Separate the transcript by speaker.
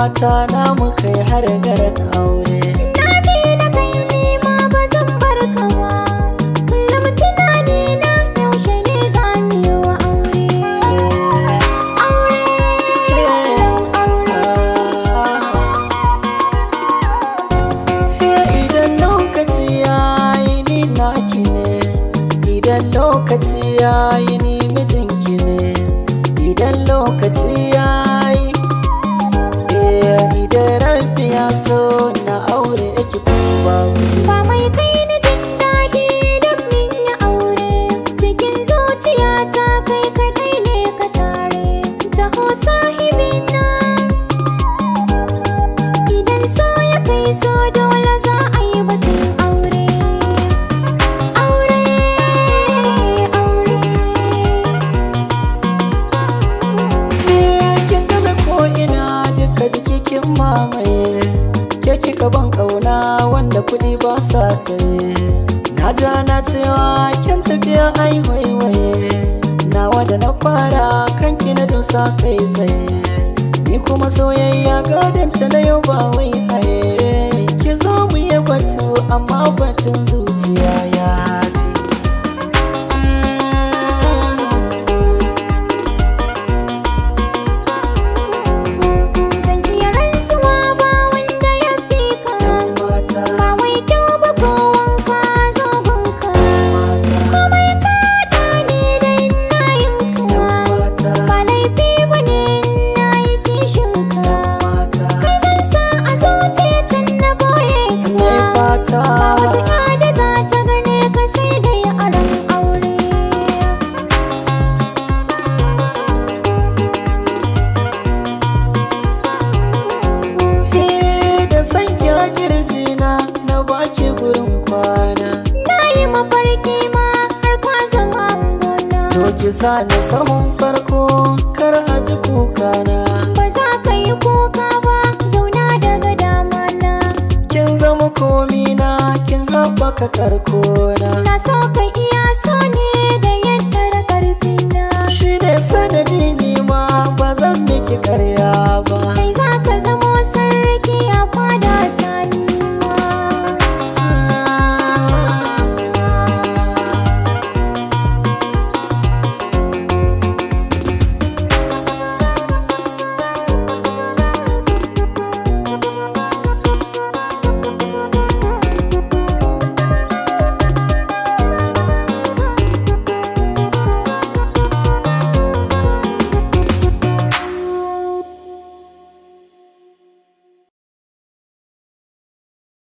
Speaker 1: Fata na mu kai har garin aure.
Speaker 2: Na ji da kai, nima ba zan bar ka ba. Kullum tunani na, yaushe ne za mu yi wa aure. Aure, aure.
Speaker 1: Idan lokaci yayi, ni naki ne. Idan lokaci yayi, ni mijinki ne. Idan lokaci yayi, idan Rabbi ya so na aure ki ko babu.
Speaker 2: Ba mai kai ni jin daɗi don min yi aure. Cikin zuciyata kai kaɗai ne ka tare. Taho sahibina. Idan so ya kai so, dole za a yi batun aure. Aure, aure.
Speaker 1: Kin game ko ina, duka jiki kin mamaye. Ke kika ban kauna wanda kuɗi ba sa saye. Na ja na cewa kin tafiya ai waiwaye. Nawa da na fara kanki na dosa kai tsaye. Ni kuma soyayya gadon ta na yau ba wai haye. Ki zo mu yi batu, amma batun zuciya ya fi.
Speaker 2: Zan iya rantsuwa ba wanda ya fi ka.
Speaker 1: Mata,
Speaker 2: Ba wai kyau ba ko wanka zobenka.
Speaker 1: mata,
Speaker 2: Komai ka ne da ina yin ka.
Speaker 1: mata,
Speaker 2: Ba laifi ba ne na yi kishin ka.
Speaker 1: mata.
Speaker 2: Kai zan sa a zuciya tun na boye
Speaker 1: Na
Speaker 2: ka.
Speaker 1: fata.
Speaker 2: Ba wata ya da za ta gane ka sai dai aron aure.
Speaker 1: Da san kira kirjina na baki gurin kwana.
Speaker 2: Na yi mafarki ma har ka zama gona.
Speaker 1: To ki sa ni sahun farko, kar a ji kukana.
Speaker 2: Ba za ka yi kuka ba, zauna daga dama na.
Speaker 1: Kin zama komina, kin haɓaka karkona.
Speaker 2: Na so ka iya so ne da yadda da ƙarfi na.
Speaker 1: Shi ne sanadi, ni ma ba zan miki karya